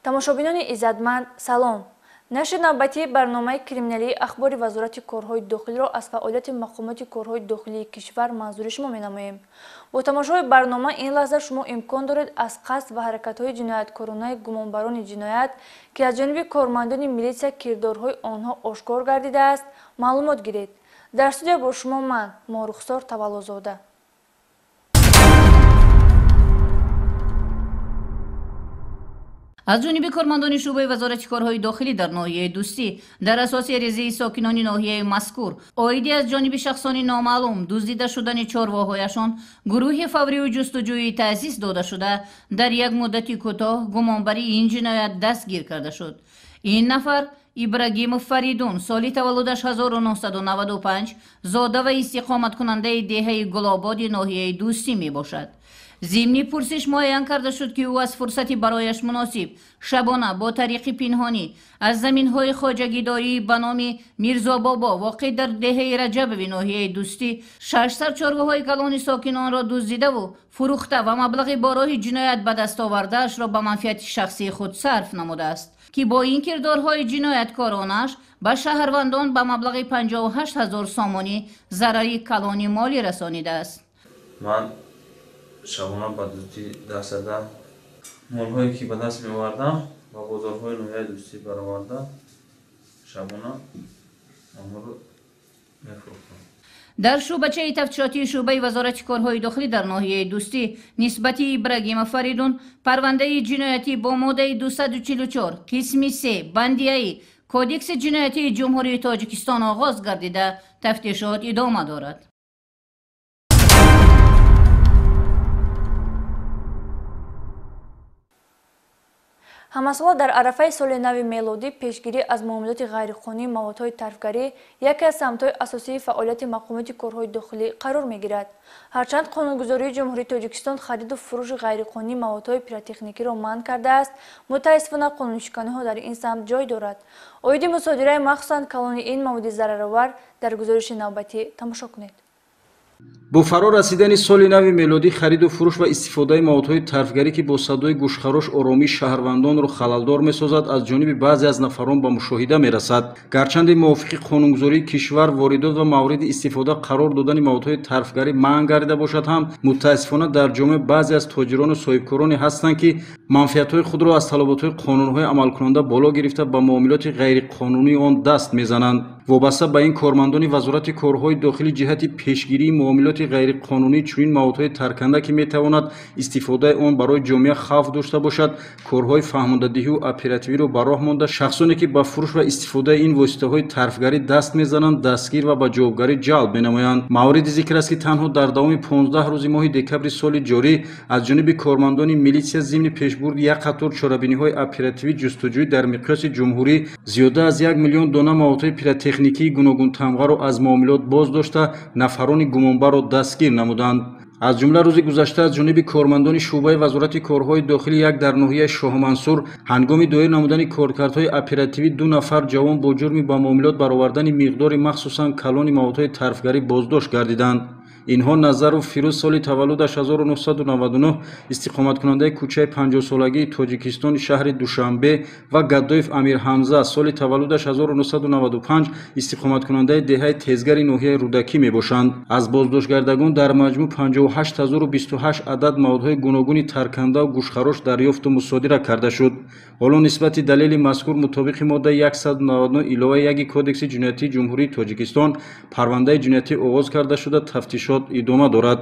Тамошобинони иззатманд, салом. Нашри навбатии барномаи криминалии ахбори Вазорати корҳои дохилиро аз фаъолияти мақомоти корҳои дохилии кишвар манзури шумо менамоем. Бо тамошои барнома ин лаҳза шумо имкон доред аз қасд ва ҳаракатҳои ҷинояткоронаи гумонбарони ҷиноят, ки аз ҷониби кормандони милитсия кирдорҳои онҳо ошкор гардидааст, маълумот гиред. Дар студия бо шумо ман, Морухсор Таваллозода. Аз ҷониби кормандони шӯъбаи Вазорати корҳои дохилӣ дар ноҳияи Дӯстӣ дар асоси аризаи сокинони ноҳияи мазкур оиди аз ҷониби шахсони номаълум дуздида шудани чорвоҳояшон гурӯҳи фаврию ҷустуҷӯӣ таъсис дода шуда, дар як муддати кӯтоҳ гумонбари ин ҷиноят дастгир карда шуд. Ин нафар Ибрагимов Фаридун, соли таваллудаш 1995, зода ва истиқоматкунандаи деҳаи Гулободи ноҳияи Дӯстӣ мебошад. Зимни пурсиш муайян карда шуд, ки ӯ аз фурсати барояш муносиб шабона бо тариқи пинҳонӣ аз заминҳои хоҷагидорӣ ба номи Мирзобобо воқеъ дар деҳаи Раҷабови ноҳияи Дӯстӣ 600 чорвоҳои калони сокинонро дуздидаву фурӯхта ва маблағи бо роҳи ҷиноят ба даст овардаашро ба манфиати шахсии худ сарф намудааст, ки бо ин кирдорҳои ҷинояткоронаш ба шаҳрвандон ба маблағи 58 ҳазор сомонӣ зарари калони молӣ расонидааст. Ман шабона ба дуздӣ даст задам. Молҳое ки ба даст меовардам ба бозорҳои ноҳияи Дӯстӣ бароварда, шабона онҳоро мефурӯхтам. Дар шӯъбачаи тафтишотии шӯъбаи Вазорати корҳои дохилӣ дар ноҳияи Дӯстӣ нисбати Ибрагимов Фаридун парвандаи ҷиноятӣ бо моддаи 244 қисми 3 банди А Кодекси ҷиноятии Ҷумҳурии Тоҷикистон оғоз гардида, тафтишот идома дорад. Ҳамасола дар арафаи соли нави мелодӣ пешгирӣ аз муомилоти ғайриқонунии маводҳои тарфгарӣ яке аз самтҳои асосии фаъолияти мақомоти корҳои дохилӣ қарор мегирад. Ҳарчанд қонунгузории Ҷумҳурии Тоҷикистон хариду фурӯши ғайриқонунии маводҳои пиротехникиро манъ кардааст, мутаассифона қонуншиканиҳо дар ин самт ҷой дорад. Оиди мусодираи махсусан калони ин маводи зараровар дар гузориши навбатӣ тамошо кунед. Бо фаро расидани соли нави мелодӣ хариду фурӯш ва истифодаи маводҳои тарфгарӣ, ки бо садои гӯшхарош оромии шаҳрвандонро халалдор месозад, аз ҷониби баъзе аз нафарон ба мушоҳида мерасад. Гарчанде мувофиқи қонунгузории кишвар воридот ва мавриди истифода қарор додани маводҳои тарфгарӣ манъ гардида бошад ҳам, мутаассифона дар ҷомеа баъзе аз тоҷирону соҳибкороне ҳастанд, ки манфиатҳои худро аз талаботҳои қонунҳои амалкунанда боло гирифта ба муомилоти ғайриқонунии он даст мезананд. Вобаста ба ин кормандони Вазорати корҳои дохилӣ ҷиҳати пешгирии муомилоти ғайриқонунии чунин маводҳои тарканда, ки метавонад истифодаи он барои ҷомеа хавф дошта бошад, корҳои фаҳмондадиҳию оперативиро ба роҳ монда, шахсоне ки ба фурӯш ва истифодаи ин воситаҳои тарфгарӣ даст мезананд, дастгир ва ба ҷавобгарӣ ҷалб менамоянд. Мавриди зикр аст, ки танҳо дар давоми 15 рӯзи моҳи декабри соли ҷорӣ аз ҷониби кормандони милитсия зимни пешбурди як қатор чорабиниҳои оперативӣ ҷустуҷӯӣ дар миқёси ҷумҳурӣ зиёда аз 1 миллион дона маводҳои пиротехникии гуногунтамғаро аз муомилот боз дошта, нафарони гумонбарро дастгир намуданд. Аз ҷумла рӯзи гузашта аз ҷониби кормандони шӯъбаи Вазорати корҳои дохилӣ як дар ноҳияи Шоҳмансур ҳангоми доир намудани коркардҳои оперативӣ 2 нафар ҷавон бо ҷурми ба муомилот баровардани миқдори махсусан калони маводҳои тарфгарӣ боздошт гардиданд. Инҳо Назаров Фирӯз, соли таваллудаш 1999, истиқоматкунандаи кӯчаи 50-солагии Тоҷикистони шаҳри Душанбе, ва Гадоев Амирҳамза, соли таваллудаш 1995, истиқоматкунандаи деҳаи Тезгари ноҳияи Рӯдакӣ мебошанд. Аз боздоштгардагон дар маҷмӯъ 58028 адад маводҳои гуногуни таркандаву гӯшхарош дарёфту мусодира карда шуд. Ҳоло нисбати далели мазкур мутобиқи моддаи 199 иловаи 1 Кодекси ҷиноятии Ҷумҳурии Тоҷикистон парвандаи ҷиноятӣ оғоз карда шуда, тафтишот идома дорад.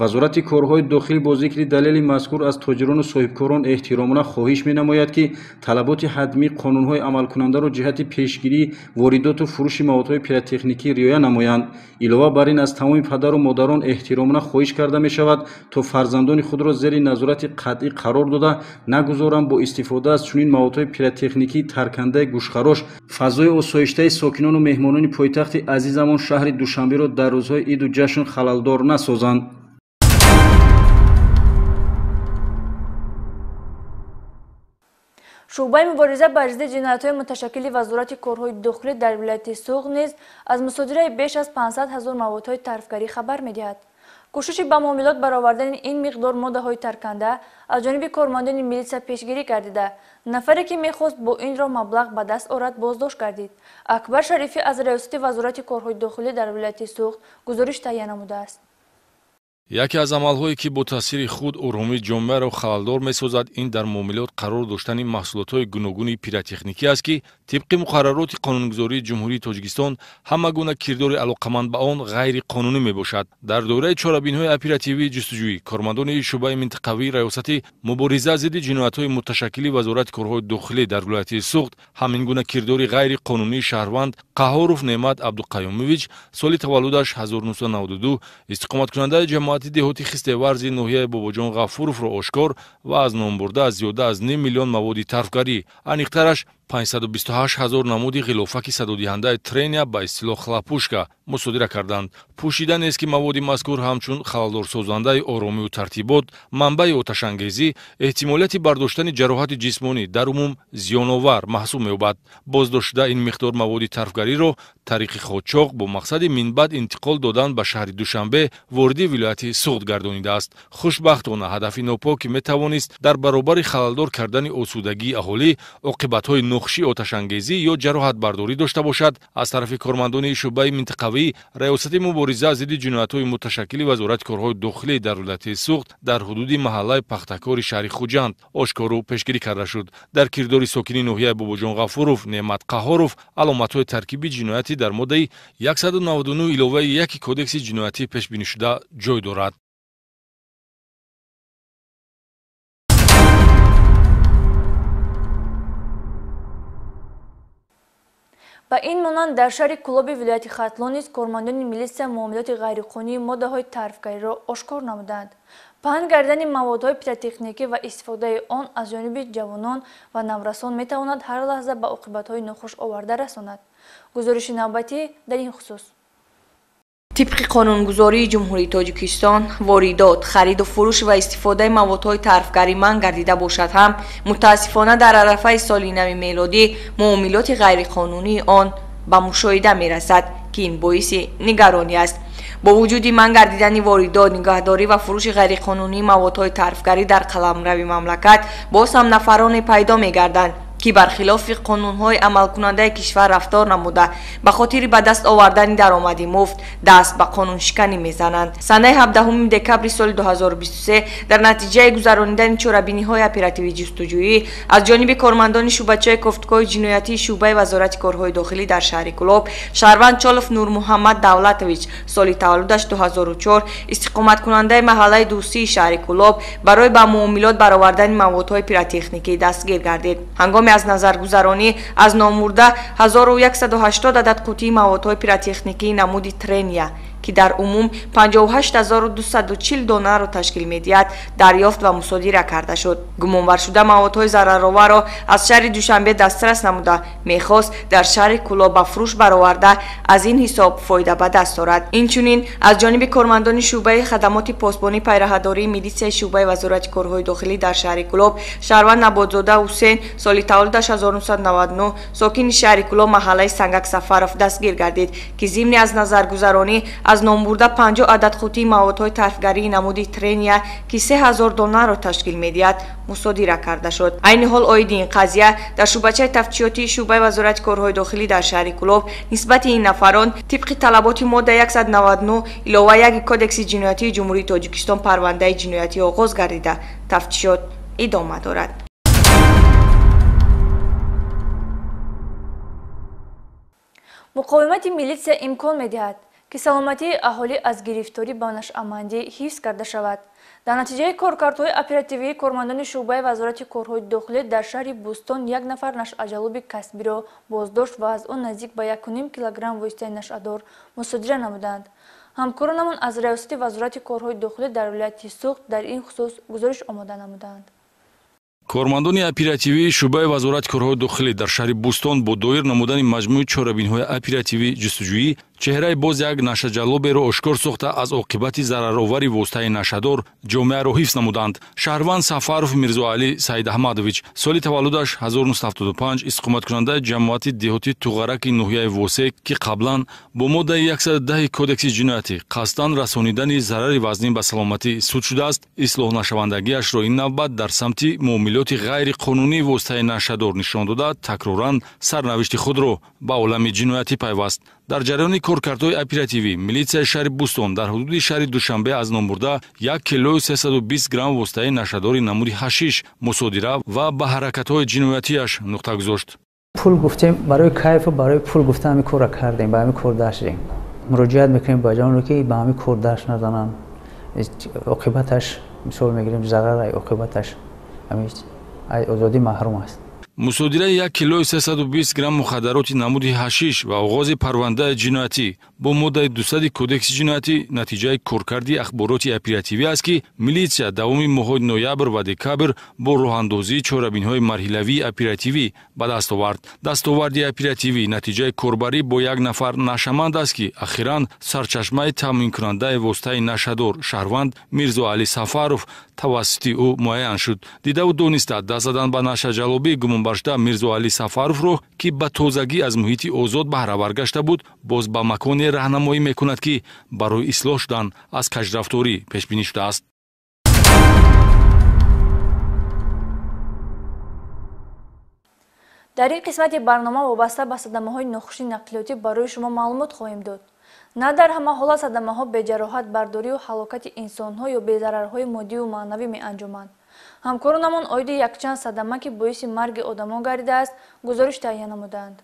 Вазорати корҳои дохилӣ бо зикри далели мазкур аз тоҷирону соҳибкорон эҳтиромона хоҳиш менамояд, ки талаботи ҳатмии қонунҳои амалкунандаро ҷиҳати пешгирии воридоту фурӯши маводҳои пиротехникӣ риоя намоянд. Илова бар ин аз тамоми падару модарон эҳтиромона хоҳиш карда мешавад, то фарзандони худро зери назорати қатъӣ қарор дода, нагузоранд бо истифода аз чунин маводҳои пиротехникии таркандаи гӯшхарош фазои осоиштаи сокинону меҳмонони пойтахти азизамон шаҳри Душанберо дар рӯзҳои иду ҷашн халалдор насозанд. Шӯъбаи мубориза бар зидди ҷиноятҳои муташаккили Вазорати корҳои дохилӣ дар вилояти Суғд низ аз мусодираи беш аз 500 ҳазор маводҳои тарфгарӣ хабар медиҳад. Кӯшиши ба муомилот баровардани ин миқдор моддаҳои тарканда аз ҷониби кормандони милитсия пешгирӣ гардида, нафаре ки мехост бо ин роҳ маблағ ба даст орад, боздошт гардид. Акбар Шарифӣ аз Раёсати Вазорати корҳои дохилӣ дар вилояти Суғд гузориш таҳия намудааст. Яке аз амалҳое, ки бо таъсири худ оромии ҷомеаро халалдор месозад, ин дар муомилот қарор доштани маҳсулотҳои гуногуни пиротехникӣ аст, ки тибқи муқаррароти қонунгузории Ҷумҳурии Тоҷикистон ҳама гуна кирдори алоқаманд ба он ғайриқонунӣ мебошад. Дар доираи чорабиниҳои оперативии ҷустуҷӯӣ кормандони шӯъбаи минтақавии Раёсати мубориза зидди ҷиноятҳои муташаккили Вазорати корҳои дохилӣ дар вилояти Суғд ҳамин гуна кирдори ғайриқонунии шаҳрванд Қаҳоров Неъмат Абдуқаюмович, соли таваллудаш 1992, истиқоматкунандаи ҷамоати деҳоти Хистеварзи ноҳияи Бобоҷон Ғафуровро ошкор ва аз номбурда аз зиёда аз ним миллион маводи тарфгарӣ, аниқтараш 528 ҳазор намуди ғилофаки садодиҳандаи трения, ба истилоҳ хлопушка, мусодира карданд. Пӯшида нест, ки маводи мазкур ҳамчун халалдорсозандаи оромию тартибот, манбаи оташангезӣ, эҳтимолияти бардоштани ҷароҳати ҷисмонӣ, дар умум зиёновар маҳсуб меёбад. Боздоштшуда ин миқдор маводи тарфгариро тариқи қочоқ бо мақсади минбаъд интиқол додан ба шаҳри Душанбе вориди вилояти Суғд гардонидааст. Хушбахтона, ҳадафи нопок, ки метавонист дар баробари халалдор кардани осудагии аҳолӣ оқибатҳои нохуши оташангезӣ ё ҷароҳатбардорӣ дошта бошад, аз тарафи кормандони шӯъбаи минтақавии Раёсати мубориза зидди ҷиноятҳои муташаккили Вазорати корҳои дохилӣ дар вилояти Суғд дар ҳудуди маҳаллаи Пахтакори шаҳри Хуҷанд ошкору пешгирӣ карда шуд. Дар кирдори сокини ноҳияи Бобоҷон Ғафуров Неъмат Қаҳоров аломатҳои таркиби ҷиноятӣ дар моддаи 199 иловаи 1 Кодекси ҷиноятӣ пешбинишуда ҷой дорад. Ба ин монанд, дар шаҳри Кӯлоби вилояти Хатлон низ кормандони милитсия муомилоти ғайриқонунии моддаҳои тарфгариро ошкор намуданд. Паҳн гардидани маводҳои пиротехникӣ ва истифодаи он аз ҷониби ҷавонон ва наврасон метавонад ҳар лаҳза ба оқибатҳои нохуш оварда расонад. Гузориши навбатӣ дар ин хусус. Тибқи қонунгузории Ҷумҳурии Тоҷикистон, воридот, хариду фурӯш ва истифодаи маводҳои тарфгарӣ манъ гардида бошад ҳам, мутаассифона дар арафаи соли нави мелодӣ муомилоти ғайриқонунии он ба мушоҳида мерасад, ки ин боиси нигаронӣ аст. Бо вуҷуди манъ гардидани воридот, нигаҳдорӣ ва фурӯши ғайриқонунии маводҳои тарфгарӣ дар қаламрави мамлакат боз ҳам нафароне пайдо мегарданд, ки бархилофи қонунҳои амалкунандаи кишвар рафтор намуда, ба хотири ба даст овардани даромади муфт даст ба қонуншиканӣ мезананд. Санаи 17 декабри соли 2023 дар натиҷаи гузаронидани чорабиниҳои оперативии ҷустуҷӯӣ аз ҷониби кормандони шӯъбачаи кофтукоҳи ҷиноятии шӯъбаи Вазорати корҳои дохилӣ дар шаҳри Кӯлоб шаҳрванд Чолов Нурмуҳаммад Давлатович, соли таваллудаш 2004, истиқоматкунандаи маҳаллаи Дӯстии шаҳри Кӯлоб барои ба муомилот баровардани маводҳои пиротехникӣ дастгир гардид. Ҳангоми аз назаргузаронӣ аз номурда 1180 адад қутии маводҳои пиротехникии намуди трения, ки дар умум 58240 донаро ташкил медиҳад, дарёфт ва мусодира карда шуд. Гумонбаршуда маводҳои зарароварро аз шаҳри Душанбе дастрас намуда, мехост дар шаҳри Кӯлоб ба фурӯш бароварда, аз ин ҳисоб фоида ба даст орад. Инчунин аз ҷониби кормандони шӯъбаи хадамоти посбонӣ пайраҳадории милитсияи шӯъбаи Вазорати корҳои дохилӣ дар шаҳри Кӯлоб шаҳрванд Наботзода Ҳусейн, соли таваллудаш 1999, сокини шаҳри Кӯлоб, маҳаллаи Сангак Сафаров дастгир гардид, ки зимни аз назаргузаронӣ аз номбурда 50 адад қутии маводҳои тарфгарии намуди трения, ки 3000 донаро ташкил медиҳад, мусодира карда шуд. Айни ҳол оиди ин қазия дар шӯъбачаи тафтишотии шӯъбаи Вазорати корҳои дохилӣ дар шаҳри Кӯлоб нисбати ин нафарон тибқи талаботи модда 199 илова 1 Кодекси ҷиноятии Ҷумҳурии Тоҷикистон парвандаи ҷиноятӣ оғоз гардида, тафтишот идома дорад. Муқовимати милитсия имкон медиҳад, ки саломатии аҳолӣ аз гирифторӣ ба нашъамандӣ ҳифз карда шавад. Дар натиҷаи коркардҳои оперативии кормандони шӯъбаи Вазорати корҳои дохилӣ дар шаҳри Бӯстон як нафар нашъаҷалуби касбиро боздошт ва аз он наздик ба 1,5 килограмм воситаи нашъадор мусодира намуданд. Ҳамкоронамон аз Раёсати Вазорати корҳои дохилӣ дар вилояти Суғд дар ин хусус гузориш омода намуданд. Кормандони оперативии шӯъбаи Вазорати корҳои дохилӣ дар шаҳри Бӯстон бо доир намудани маҷмӯи чорабиниҳои оперативӣ ҷустуҷӯӣ Чеҳраи боз як нашаҷаллоберо ошкор сохта, аз оқибати зараровари воситаи нашадор ҷомеаро ҳифз намуданд. Шаҳрванд Сафаров Мирзоалӣ Саидаҳмадович, соли таваллудаш 1975, истиқоматкунандаи ҷамоати деҳоти Туғараки ноҳияи Восе, ки қаблан бо моддаи 110 кодекси ҷиноятӣ қасдан расонидани зарари вазнин ба саломатӣ суд шудааст, ислоҳнашавандагиашро ин навбат дар самти муомилоти ғайриқонунии воситаи нашадор нишон дода, такроран сарнавишти худро ба олами ҷиноятӣ пайваст. Дар ҷараёни коркардҳои оперативӣ милитсияи шаҳри Бӯстон дар ҳудуди шаҳри Душанбе аз номбурда 1 килою 320 грамм воситаи нашадори намуди ҳашиш мусодира ва ба ҳаракатҳои ҷиноятиаш нуқта гузошт. Пул гуфтем, барои кайфу барои пул гуфта ҳамин корро кардем, ба ҳамин кор даст шудем. Муроҷиат мекунем ба ҷавоно, ки ба ҳамин кор даст назананд. Оқибаташ, мисол мегирем, зарар, оқибаташ ҳамин озодӣ маҳрум аст. Мусодираи 1 килои 320 грамм мухаддароти намуди ҳашиш ва оғози парвандаи ҷиноятӣ бо моддаи 200 кодекси ҷиноятӣ натиҷаи коркарди ахбороти оперативӣ аст, ки милитсия давоми моҳҳои ноябр ва декабр бо роҳандозии чорабиниҳои марҳилавии оперативӣ ба даст овард. Дастоварди оперативӣ натиҷаи корбарӣ бо як нафар нашаманд аст, ки ахиран сарчашмаи таъминкунандаи воситаи нашадор шаҳрванд Мирзоалӣ Сафаров тавассути ӯ муайян шуд. Дидаву дониста даст задан ба нашаҷаллобӣ гумонбаршуда Мирзоалӣ Сафаровро, ки ба тозагӣ аз муҳити озод баҳравар гашта буд, боз ба маконе раҳнамоӣ мекунад, ки барои ислоҳ шудан аз кажрафторӣ пешбинӣ шудааст. Дар ин қисмати барнома вобаста ба садамаҳои нохуши нақлиётӣ барои шумо маълумот хоҳем дод. На дар ҳама ҳолат садамаҳо беҷароҳат бардорию ҳалокати инсонҳо ё безарарҳои моддию маънавӣ меанҷоманд. Ҳамкоронамон оиди якчанд садама, ки боиси марги одамон гардидааст, гузориш таҳия намуданд.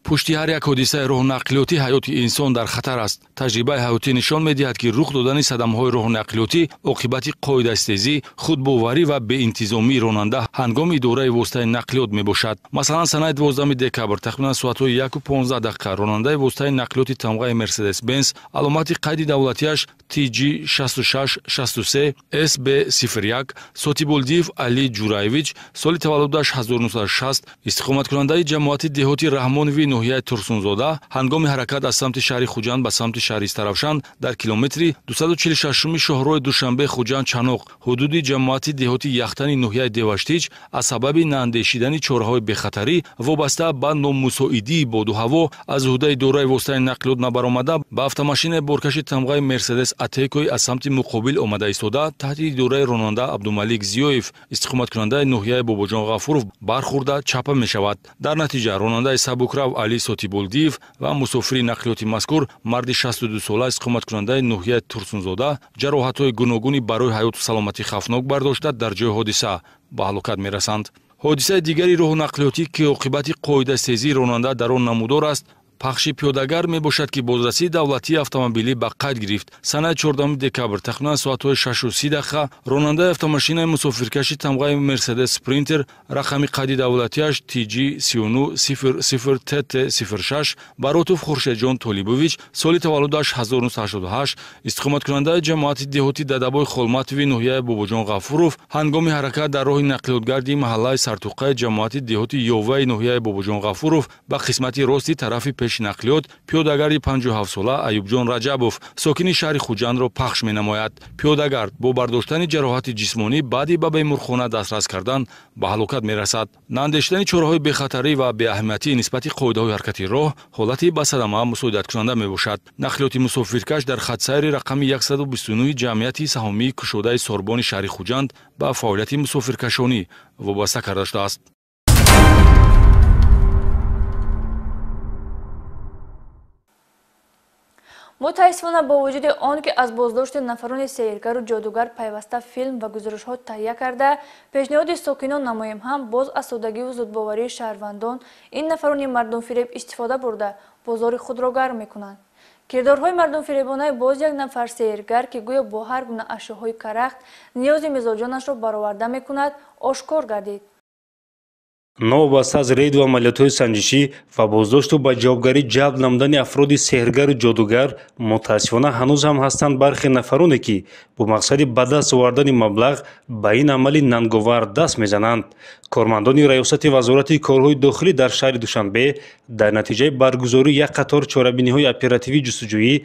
Пушти ҳар як ҳодисаи роҳнақлиётӣ ҳаёти инсон дар хатар аст. Таҷрибаи ҳаётӣ нишон медиҳад, ки рух додани садамаҳои роҳнақлиётӣ оқибати қоидастезӣ, худбоварӣ ва беинтизомии ронанда ҳангоми идораи воситаи нақлиёт мебошад. Масалан, санаи 12 декабр тахминан соатҳои 1:15 ронандаи воситаи нақлиёти тамғаи Мерседес-Бенз аломати қайди давлатиаш TG 6663 SB01 Сотиболдиев Али Ҷураевич, соли таваллудаш 1960, истиқоматкунандаи ҷамоати деҳоти Раҳмонови ноҳияи Турсунзода, ҳангоми ҳаракат аз самти шаҳри Хуҷанд ба самти шаҳри Истаравшан дар километри 246 шоҳроҳи Душанбе Хуҷанд Чаноқ ҳудуди ҷамоати деҳоти Яхтани ноҳияи Деваштич аз сабаби наандешидани чораҳои бехатарӣ вобаста ба номусоидии боду ҳаво аз уҳдаи идораи воситаи нақлиёт набаромада ба автомашинаи боркаши тамғаи Мерседес Атекои аз самти муқобил омада истода таҳти идораи ронанда Абдумалик Зиёев, истиқоматкунандаи ноҳияи Бобоҷон Ғафуров, бархӯрда чапа мешавад. Дар натиҷа ронандаи сабукрав Али Сотиболдиев ва мусофири нақлиёти мазкур, марди 62сола, истиқоматкунандаи ноҳияи Турсунзода, ҷароҳатҳои гуногуни барои ҳаёту саломатӣ хавфнок бардошта дар ҷои ҳодиса ба ҳалокат мерасанд. Ҳодисаи дигари роҳнақлиётӣ, ки оқибати қоидастезии ронанда дар он намудор аст, пахши пиёдагар мебошад, ки бозрасии давлатии автомобилӣ ба қайд гирифт. Санаи 14 декабр тахминан соатҳои 6:30 ронандаи автомашинаи мусофиркаши тамғаи Мерседес Спринтер рақами қайди давлатиаш TG 3900 TT 06 Баротов Хуршедҷон Толибович, соли таваллудаш 1988, истиқоматкунандаи ҷамоати деҳоти Дадабои Холматови ноҳияи Бобоҷон Ғафуров, ҳангоми ҳаракат дар роҳи нақлиётгарди маҳаллаи Сартуқаи ҷамоати деҳоти Ёваи ноҳияи Бобоҷон Ғафуров ба қисмати рости тарафи пеши нақлиёт пиёдагарди 57сола Аюбҷон Раҷабов, сокини шаҳри Хуҷандро пахш менамояд. Пиёдагард бо бардоштани ҷароҳати ҷисмонӣ баъди ба беморхона дастрас кардан ба ҳалокат мерасад. Наандешидани чораҳои бехатарӣ ва беаҳамиятӣ нисбати қоидаҳои ҳаракати роҳ ҳолати ба садама мусоидаткунанда мебошад. Нақлиёти мусофиркаш дар хатсайри рақами 129 ҷамъияти саҳомии кушодаи Сорбони шаҳри Хуҷанд ба фаъолияти мусофиркашонӣ вобаста карда шудааст. Мутаассифона, бо вуҷуди он ки аз боздошти нафарони сеҳргару ҷодугар пайваста филм ва гузоришҳо таҳия карда пешниҳоди сокинон намоем, ҳам боз аз содагиву зудбоварии шаҳрвандон ин нафарони мардумфиреб истифода бурда бозори худро гарм мекунанд. Кирдорҳои мардумфиребонаи боз як нафар сеҳргар, ки гӯё бо ҳар гуна ашёҳои карахт ниёзи мизоҷонашро бароварда мекунад, ошкор гардид. Новобаста аз рейду амалиётҳои санҷишӣ ва боздошту ба ҷавобгарӣ ҷалб намудани афроди сеҳргару ҷодугар, мутаассифона ҳанӯз ҳам ҳастанд бархе нафароне, ки бо мақсади ба даст овардани маблағ ба ин амали нанговар даст мезананд. Кормандони Раёсати Вазорати корҳои дохилӣ дар шаҳри Душанбе дар натиҷаи баргузории як қатор чорабиниҳои оперативӣ ҷустуҷӯӣ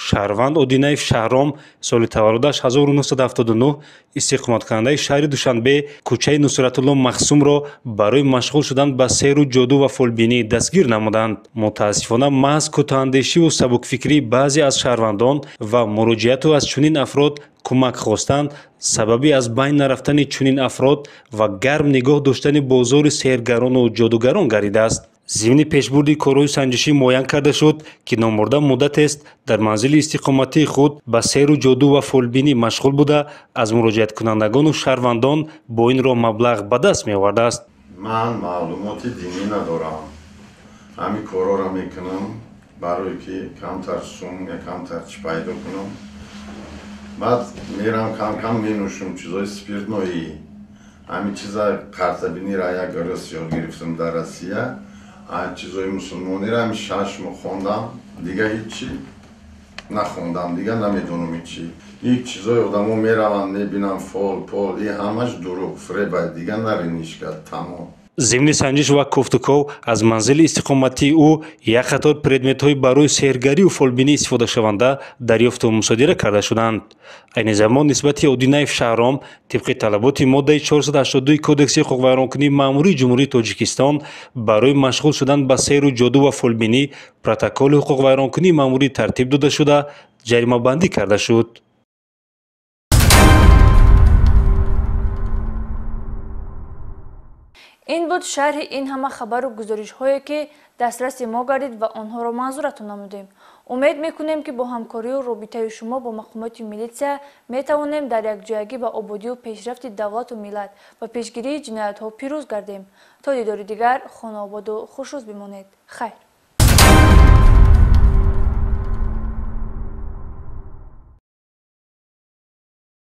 шаҳрванд Одинаев Шаҳром, соли таваллудаш 1979, истиқоматкунандаи шаҳри Душанбе, кӯчаи Нусратулло Махсумро барои машғул шудан ба сеҳру ҷоду ва фолбинӣ дастгир намуданд. Мутаассифона, маҳз кӯтоҳандешиву сабукфикрии баъзе аз шаҳрвандон ва муроҷиату аз чунин афрод кӯмак хостанд сабаби аз байн нарафтани чунин афрод ва гарм нигоҳ доштани бозори сеҳргарону ҷодугарон гардидааст. Зимни пешбурди корҳои санҷишӣ муайян карда шуд, ки номбурда муддатест дар манзили истиқоматии худ ба сеҳру ҷоду ва фолбинӣ машғул буда, аз муроҷиаткунандагону шаҳрвандон бо ин роҳ маблағ ба даст меовардааст. Ман маълумоти динӣ надорам. Ҳамин корҳоро мекунам барое ки камтар сум я камтар чӣ пайдо кунам. Баъд мерам кам-кам менӯшам чизои спиртноӣ. Ҳамин чиза қартабиниро як рӯз ёд гирифтам дар Россия. Чизои мусулмониро ҳамин 6 моҳ хондам, дига ҳичи нахондам, дига намедонам ҳичи. Ин чизои одамо мераванд, мебинам фол, пол, ин ҳамаш дурӯғ, фреба, дига наринишка, тамом. Зимни санҷиш ва кофтуков аз манзили истиқоматии ӯ як қатор предметҳои барои сеҳргарию фолбинӣ истифодашаванда дарёфту мусодира карда шуданд. Айни замон нисбати Одинаев Шаҳром тибқи талаботи моддаи 482 Кодекси ҳуқуқвайронкунии маъмурии Ҷумҳурии Тоҷикистон барои машғул шудан ба сеҳру ҷоду ва фолбинӣ протоколи ҳуқуқвайронкунии маъмурӣ тартиб дода шуда, ҷаримабандӣ карда шуд. Ин буд шарҳи ин ҳама хабару гузоришҳое, ки дастраси мо гардид ва онҳоро манзуратон намудем. Умед мекунем, ки бо ҳамкорию робитаи шумо бо мақомоти милитсия метавонем дар якҷоягӣ ба ободию пешрафти давлату миллат ва пешгирии ҷиноятҳо пирӯз гардем. То дидори дигар хонаободу хушрӯз бимонед. Хайр.